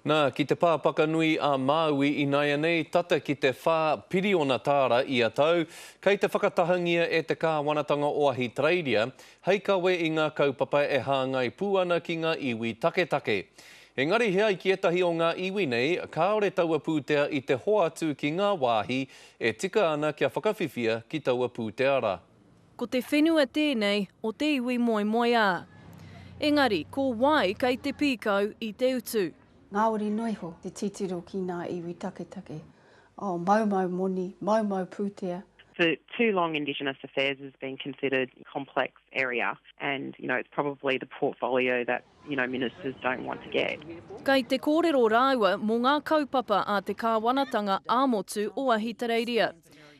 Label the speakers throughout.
Speaker 1: Nā, ki te pāpakanui a Māui inaianei, tata ki te 4 piriona tāra ia tau, kei te whakatahangia e te kāwanatanga o Ahitereiria hei kawe i ngā kaupapa e hāngai pū ana ki ngā iwi taketake. Engari he ai ki ētahi o ngā iwi nei, kāore taua pūtea i te hoatu ki ngā wāhi e tika ana kia whakawhiwhia ki taua pūtea rā.
Speaker 2: Ko te whenua tēnei o te iwi moemoeā. Engari, ko wai kei te pīkau i te utu?
Speaker 3: Ngāwari noa iho te titiro ki ngā iwi taketake. Oh, maumau moni, maumau pūtea.
Speaker 4: For too long Indigenous Affairs has been considered complex area and you know it's probably the portfolio that you know ministers don't want to get.
Speaker 2: Kei te kōrero rāua mō ngā kaupapa a te kāwanatanga ā-motu o Ahitereiria.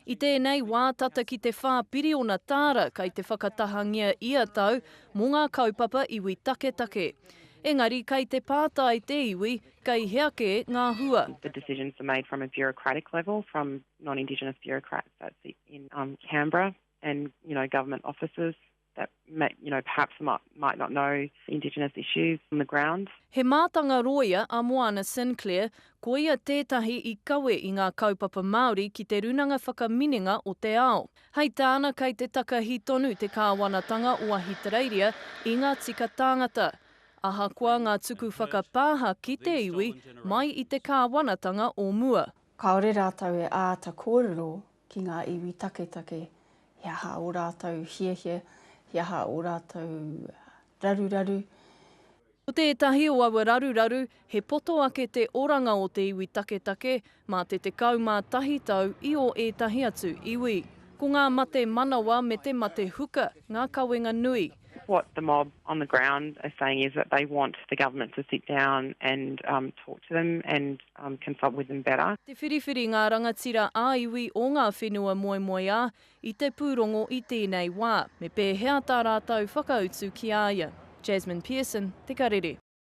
Speaker 2: I tēnei wā tata ki te 4 piriona tāra kei te whakatahangia ia tau mō ngā kaupapa iwi taketake. Engari kei te pātai te iwi kei hea kē ngā hua.
Speaker 4: The decisions are made from a bureaucratic level, from non-Indigenous bureaucrats that's in um, Canberra and you know government offices that may, you know, perhaps might, might not know Indigenous issues on the ground.
Speaker 2: He mātanga rōia a Moana Sinclair, koia tētahi i kawe i ngā kaupapa Māori ki te Rūnanga Whakaminenga o te Ao. Hei tāna kei te takahi tonu te kāwanatanga o Ahitereiria i ngā tika tāngata. Ahakoa ngā tuku whakapāha ki te iwi mai i te kāwanatanga o mua.
Speaker 3: Kāore rātou e āta kōrero ki ngā iwi taketake, he aha ō rātou hiahia, he aha ō rātou raruraru.
Speaker 2: Ko tētahi o aua raruraru, he poto ake te oranga o te iwi taketake mā te 11 tau i ō ētahi atu iwi. Ko ngā mate manawa me te mate huka ngā kawenga nui.
Speaker 4: What the mob on the ground are saying is that they want the government to sit down and um, talk to them and um, consult with them better.
Speaker 2: Te whiriwhiri ngā rangatira ā-iwi o ngā whenua moemoeā i te pūrongo i tēnei wā, me pēhea tā rātou whakautu ki a ia. Jasmine Pearson, Te Karere.